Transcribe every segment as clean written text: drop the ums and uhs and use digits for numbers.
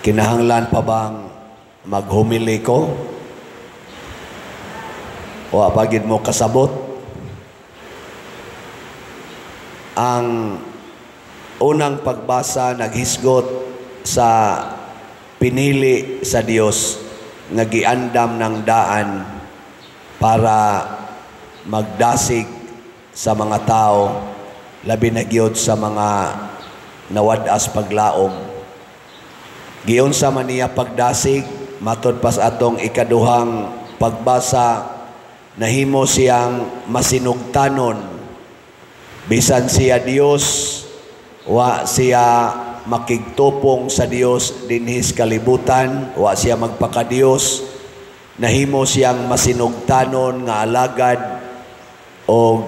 Kinahanglan pa bang maghumili ko? Wa pa gid mo kasabot? Ang unang pagbasa naghisgot sa pinili sa Dios nga giandam ng daan para magdasig sa mga tao, labi na gyud sa mga nawad-as paglaom. Giunsa man niya pagdasig? Matod pa sa atong ikaduhang pagbasa, nahimo siyang masinugtanon. Bisan siya Dios, wa siya makigtupong sa Dios dinhi sa kalibutan, wa siya magpakadiyos. Nahimo siyang masinugtanon nga alagad o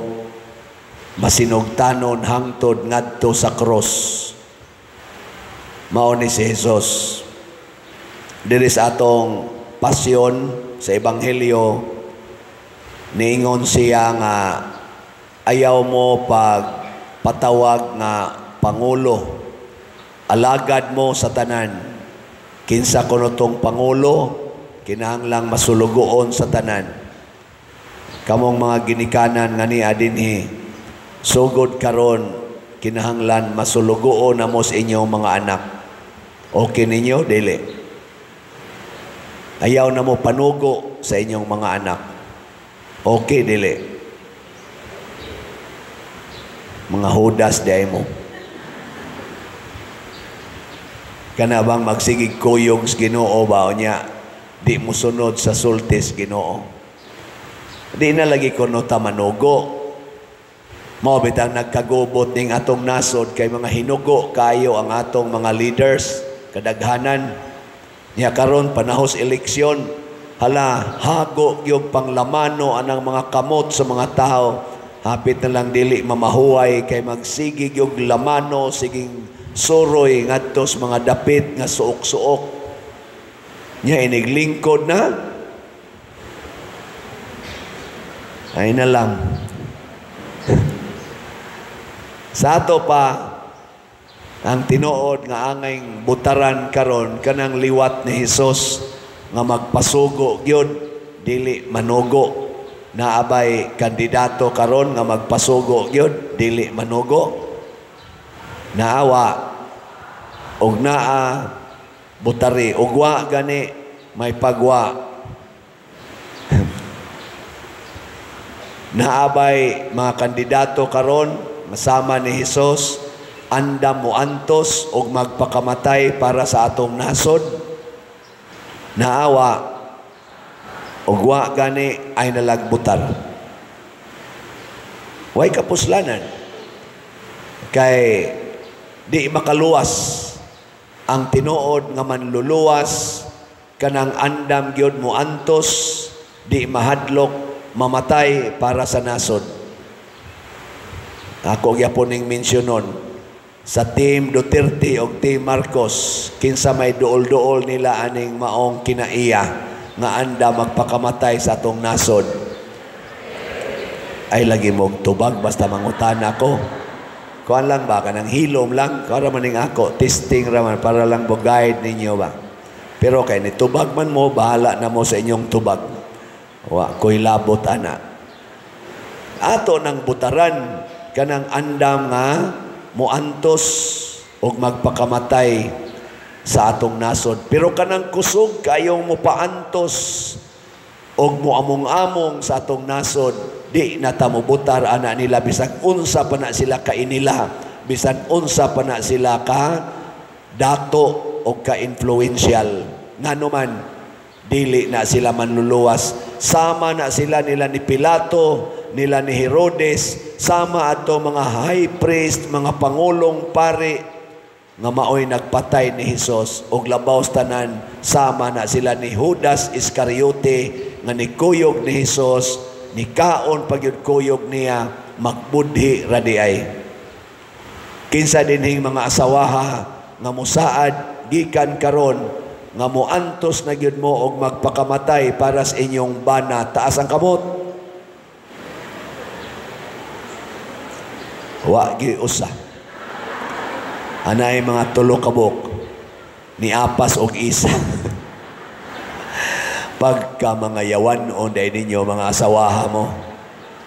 masinugtanon hangtod ngadto sa cross. Mao ni si Jesus. Diri sa atong pasyon sa Ebanghelyo, niingon siya nga ayaw mo pagpatawag nga pangulo. Alagad mo sa tanan. Kinsa kuno tong pangulo, kinahanglang masulugoon sa tanan. Kamong mga ginikanan nga niya dinhi, sugod karon kinahanglan masulugoon na mo sa inyong mga anak. Okay ninyo? Dili. Ayaw na mo panugo sa inyong mga anak. Okay, dili. Mga hudas di ay mo. Kana bang magsigig kuyog sa Ginoo ba o niya, di mo sunod sa sultis Ginoo. Di na lagi kuno ta manugo. Mao bitang nagkagubot ning atong nasod kay mga hinugo kayo ang atong mga leaders kadaghanan. Nya karon panahos eleksyon, hala hago gyud panglamano anang mga kamot sa mga tao. Hapit na lang dili mamahuway kay magsige gyud lamano, siging suroy ngadto sa mga dapit nga suok-suok. Nya iniglingkod na. Ay na lang. Sa ato pa ang tinuod nga angay butaran karon kanang liwat ni Hesus nga magpasugo gyud, dili manugo. Naabay kandidato karon nga magpasugo gyud, dili manugo. Naawa og naa butari og wa gani may pagwa. Naabay mga kandidato karon masama ni Hesus, andam mo antos og magpakamatay para sa atong nasod. Naawa og wa gani ay nalagbutar. Way kapuslanan kay di makaluwas ang tinuod nga manluluwas kanang andam gyud mo antos, di mahadlok mamatay para sa nasod. Ako gyapon ning mensyonon sa Team Duterte og Team Marcos, kinsa may duol-duol nila aning maong kinaiya nga anda magpakamatay sa atong nasod. Ay lagi mong tubag basta mangutana ko. Kuan lang ba kanang hilom lang para maning ako testing ra man para lang mo guide ninyo ba. Pero kay ni tubag man mo, bahala na mo sa inyong tubag. Wa koy labot ana. Ato nang butaran kanang andam nga moantos og magpakamatay sa atong nasod. Pero kanang kusog kayong mopaantos og moamong-among sa atong nasod, di na ta mobutar ana nila bisan unsa pa na sila kainila, bisan unsa pa na sila ka dato og ka-influential. Ngano man dili na sila manluluwas. Sama na sila nila ni Pilato, nila ni Herodes, sama ato mga high priest, mga pangulong pari nga maoy nagpatay ni Hesus. Og labaw tanan, sama na sila ni Judas Iscariote nga nikuyog ni Hesus, nikaon pagyud kuyog niya, magbudhi ra di ay. Kinsa dinhing mga asawaha nga mosaad gikan karon nga moantos na gyud mo og magpakamatay para sa inyong bana, taas ang kamot. Wa gi usa. Anay mga tulo ka buok. Niapas og isa. Pagka mga yawan o dahil ninyo, mga asawaha mo,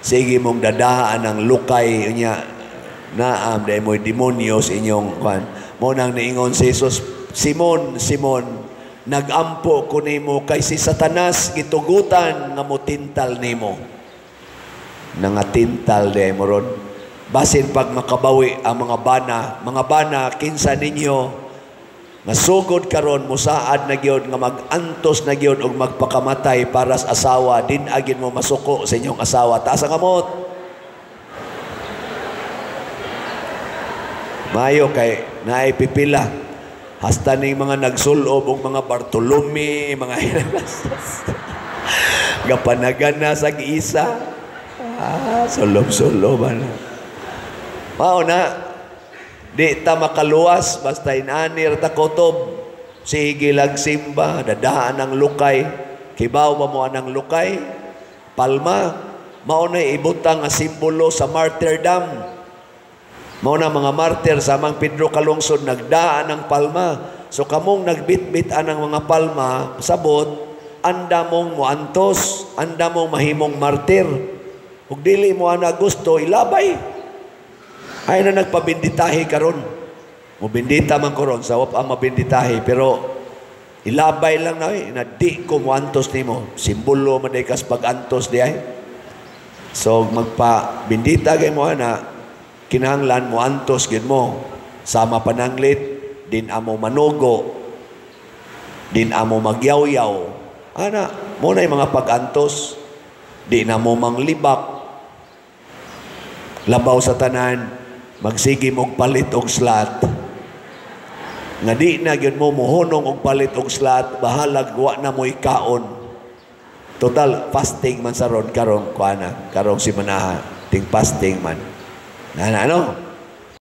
sige mong dadaan ang lukay niya, naam dahil mo'y demonyo sa inyong kwan. Mo nang niingon si Jesus, "Simon, Simon, nagampo ko nimo kay si Satanas gitugutan nga motintal nimo." Nangatintal dahil mo ron. Basin pag makabawi ang mga bana, kinsa ninyo nga sugod karon musaad na gyud nga mag-antos na gyud og magpakamatay para sa asawa, din agin mo masuko sa inyong asawa? Taas ang kamot. Mayo kay naay pipila. Hasta ning mga nagsulob og mga Bartolome, mga gapanagan na sa giisa. Ah, sulob-sulob ana. Mao na di ta makaluwas basta inanir ta kutob. Sige lag simba, dadaan ang lukay. Kibaw ba mo anang lukay? Palma, mao na ibutang nga simbolo sa martyrdom. Mao na mga martyr sa Mang Pedro Calungsod nagdaan ang palma. So kamong nagbitbit anang mga palma, sabot, anda mong moantos, anda mong mahimong martyr. Ug dili mo ana gusto, ilabay. Ay na nagpabinditahi karon. Mobindita man karon sa wap ang mabinditahi, pero ilabay lang na na di ko moantos nimo. Simbolo man day kas pag-antos di ay. So magpabindita kay mo ana, kinahanglan moantos gyud mo. Sama pananglit din amo manugo, din amo magyawyaw. Ana, mo na mga pag-antos, di na mo manglibak. Labaw sa tanan, magsige mong palit og slot. Nga di na gyud mo mohunong og palit og slot, bahalag wa na mo'y kaon. Total, fasting man sa ron karong kuana, karong simanaha, ting fasting man. Na ano?